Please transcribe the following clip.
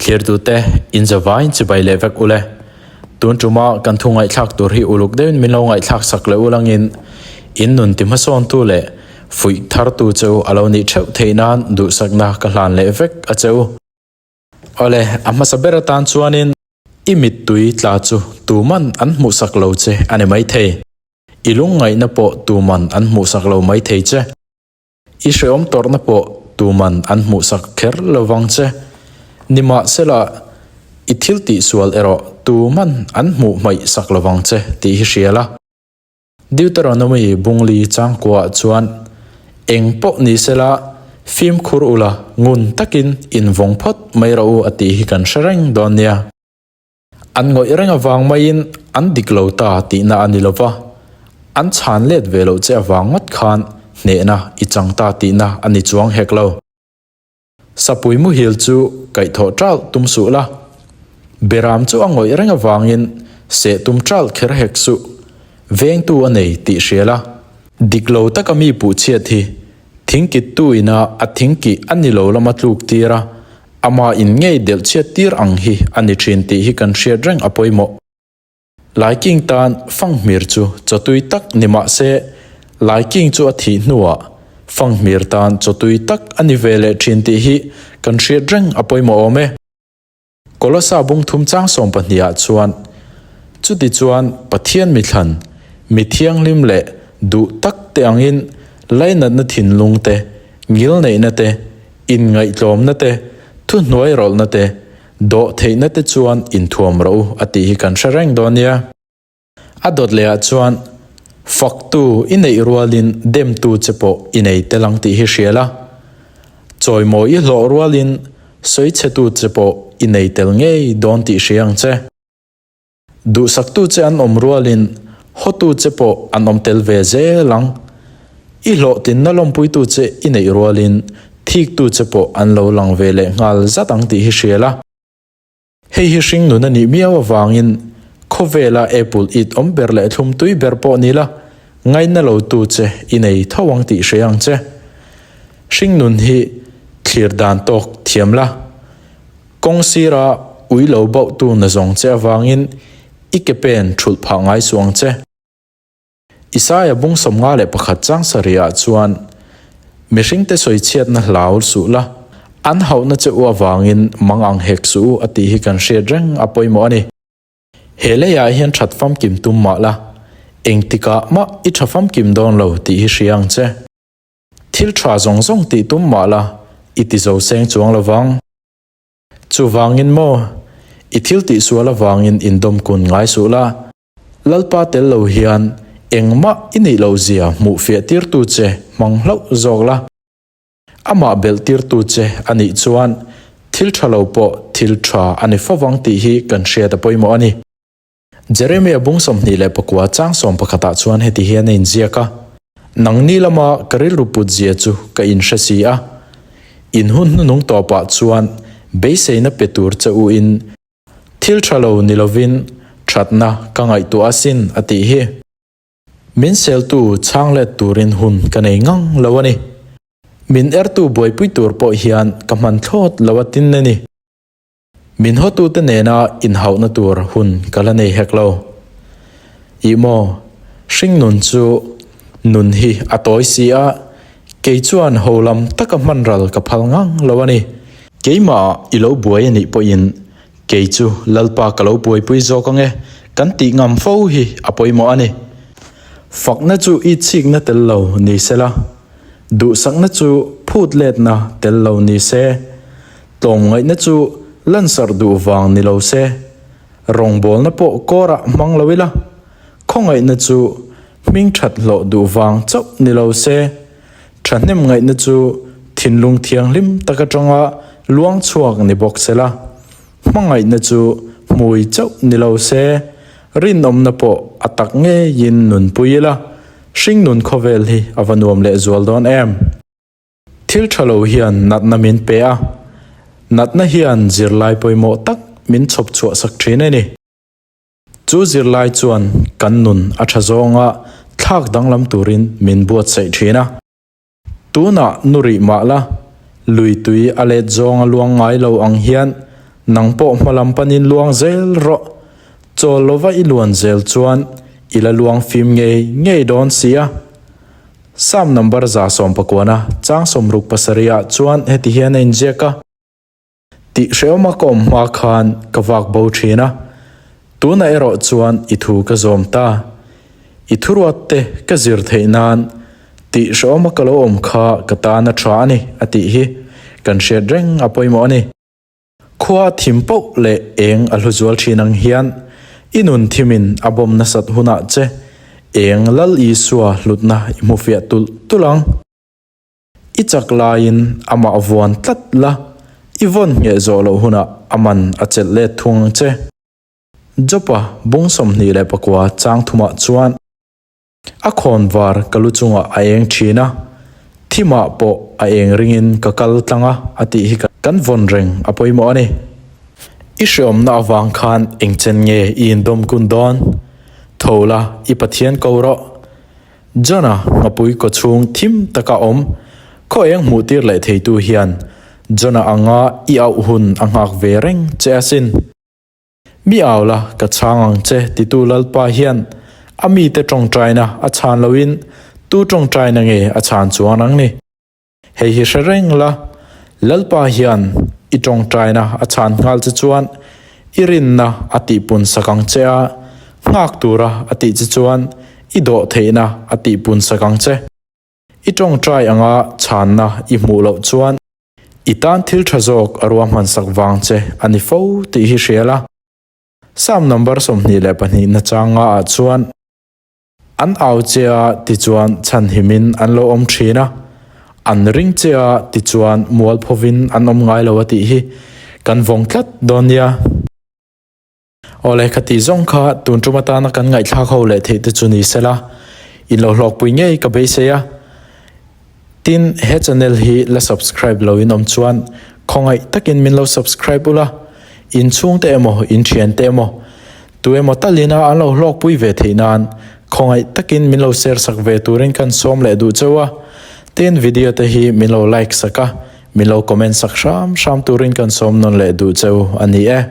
Thlirtute, in zavaiin chibai leh vek ule. Tun tuma kan thu ngaihthlak tur hi uluk deuhin min lo ngaihthlak sak leh ulangin in nun ti hmasawntu leh fuih thartu che u a lo nih theuh theih nan duhsakna ka hlan leh vek a che u. Awle, a hmasa ber atan chuanin i mittui tla chu tuman an hmuhsak lo che a ni maithei. I lungngaihna pawh tuman an hmuhsak lo maithei che. I hrehawm tawrhna pawh tuman an hmuhsak kher lo vang che. Nimahsela, i thil tihsual erawh tuman an hmuh hmaihsak lo vang che tih hi hria la. Deuteronomy bungli changkuaah chuan, Eng pawh ni sela, fimkhur ula ngun takin invawng phawt mai rawh u a tih hi kan hre reng dawn nia. An ngawih reng avang maiin an dik lo ta tihna a ni lo va, an chhan let ve loh che avang ngawt khan hnehna i chang ta tihna a ni chuang hek lo. Sapui muhil chu kaihthawh ṭalh tum suh la, Beram chu a ngawih reng avangin seh tum ṭalh kher hek suh, vengtu a nei tih hria la. Dik lo taka mi puhchhiat hi thingkittu ina a thingkih a ni lo lama tluk tir a, Amah in ngei delh chhiat tir ang hi a ni thin tih hi kan hriat reng a pawimawh. Laiking tan fanghmir chu chawtui tak ni mah se, Laiking chu a thih hnuah fanghmir tan chawtui tak a ni ve leh thin tih hi kan hriat reng a pawimawh awm e. Kolosa bungthum chang 12 ah chuan, Chuti chuan Pathian mithlan, mi thianghlim leh duh tak te angin lainatna thinlung te, ngilneihna te, Inngaihtlawmna te, thuhnuai rawlhna te, dawh theihna te chuan inthuam rawh u a tih hi kan hre reng dawn nia. A dawt leh ah chuan faktu i neih rualin demtu che pawh i nei tel ang tih hi hria la. Chawimawi i hlawh rualin sawichhetu che pawh i nei tel ngei dawn tih hria ang che. Duhsaktu che an awm rualin hawtu che pawh an awm tel ve zel ang. I hlawhtlinna lawmpuitu che i neih rualin thiktu che pawh an lo lang ve leh nghal zat ang tih hi hria la. Hei hi hringnun a nih miau avangin khawvela apple it awm ber leh thlum tui ber pawh ni la, ngaina lotu che i nei tho ang tih hria ang che. Hringnun hi thlir dan tawk thiam la. Kawng sira ui lo bauhtu na zawng che avangin i ke pen thulh phah ngai suh ang che. Isaia bung 51 chang sarihah chuan, Mihringte sawichhiatna hlau suh la, an hauhna che u avangin mang ang hek suh u a tih hi kan hriat reng a pawimawh a ni. He leiah hian that famkim tum mah la, engtikah mah i tha famkim dawn lo tih hi hria ang che. Thil tha zawng zawng tih tum mah la, i ti zo seng chuang lo vang. Chuvangin maw, i thil tih sual avangin indawm kun ngai suh la, Lalpa tel lo hian engmah i nih loh zia hmuh fiah tirtu che hmang hlauh zawk la. Amah belh tirtu che a nih chuan thil tha lo pawh thil tha a ni fovang tih hi kan hriat a pawimawh a ni. Jeremia bung 29 chang 11 ah chuan heti hian a inziak a, Nangni lama ka rilru put zia chu ka inhre si a, in hun hnunung tawpah chuan beiseina pe tur che u in thil tha lo ni lovin thatna ka ngaihtuah asin a tih hi. Min seltu chhang let turin hun ka nei ngang lo a ni. Min ertu buaipui tur pawh hian ka hman thlawt lo a tin a ni. Min hawtute nena inhauhna tur hun ka la nei hek lo. Ih maw, hringnun chu nun hi a tawi si a, kei chuan ho lam taka hman ral ka phal ngang lo a ni. Keimah i lo buai a nih pawhin kei chu Lalpa ka lo buaipui zawk ang e, kan tih ngam fo hi a pawimawh a ni. Fakna chu i chhikna tel lo ni sela, duhsakna chu phut letna tel lo ni se. Tlawmngaihna chu lansarh duh vang ni lo se, rawngbawlna pawh kawrah hmang lo ila, khawngaihna chu hming that hlawh duh vang chauh ni lo se, thahnem ngaihna chu thinlung thianghlim tak atanga luang chhuak ni bawk se la, hmangaihna chu hmui chauh ni lo se, rinawmna pawh a tak ngeiin nunpui ila, hringnun khawvel hi a va nuam lehzual dawn em? Thil tha lo hian natna min pe a, natna hian zirlai pawimawh tak min chhawp chhuah sak thin a ni. Chu zirlai chuan kan nun a tha zawnga thlak danglam turin min buatsaih thin a. Tunah nu rih mah la, lui tui a let zawnga luang ngai lo ang hian. Nang pawh hma lam panin luang zel rawh. Chawl lova i luan zel chuan i la luang fim ngei ngei dawn si a. Psalm number 119 chang 67 ah chuan heti hian a inziak a. Tih hrehawma ka awm hma khan ka vak bo thin a, tunah erawh chuan i thu ka zawm ta. I thuruat te ka zir theih nan tih hrehawma ka lo awm kha ka tan a tha a ni a tih hi kan hriat reng a pawimawh a ni. Khua thim poh leh eng a hlu zual thin ang hian i nun thimin a bawm nasat hunah che eng Lal Isua hlutna i hmufiah tulh tulh ang. I chak laiin amah vuan tlat la, i vawn ngheh zawh loh hunah a man a chelh let thung ang che. Jopa bung 29 chang thumah chuan a khawnvar ka lu chungah a eng thin a, thimah pawh a eng ringin ka kal tlang a a tih hi kan vawn reng a pawimawh a ni. I hreawmna avang khan engchen nge i indawm kun dawn? Tho la, i Pathian ko rawh. Jona ngapui kawchhung thim taka awm, khaw eng hmuh tir leh theitu hian Jona anga i auh hun a nghak ve reng che asin. Mi au la ka chhang ang che titu Lalpa hian a mite tawngtaina a chhan loin tu tawngtaina nge a chhan chuan ang ni? Hei hi hre reng la, Lalpa hian i tawngtaina a chhan nghal che chuan i rinna a tihpun sak ang che a, nghak tura a tih che chuan i dawh theihna a tihpun sak ang che. I tawngtai anga chhanna i hmuh loh chuan i tan thil tha zawk a ruahman sak vang che a ni fo tih hi hria la. Psalm number 22 na changa ah chuan. An au che a tichuan chhanhimin an lo awm thin a, an ring che a tichuan mualphovin an awm ngai lo a tih hi kan vawng tlat dawn nia. Awle khati zawng kha tun tum atana kan ngaihthlak ho leh theih te chu ni sela, in lo hlawkpui ngei ka beisei a. Tin, he channel hi la subscribe lo in awm chuan khawngaih takin min lo subscribe ula, in chhungte emaw in thiante emaw tu emaw talina an lo hlawkpui ve theih nan khawngaih takin min lo share sak ve turin kan sawm leh duh cheu a. Tin, video te hi min lo like sak a, min lo comment sak hram hram turin kan sawm nawn leh duh cheu a ni e.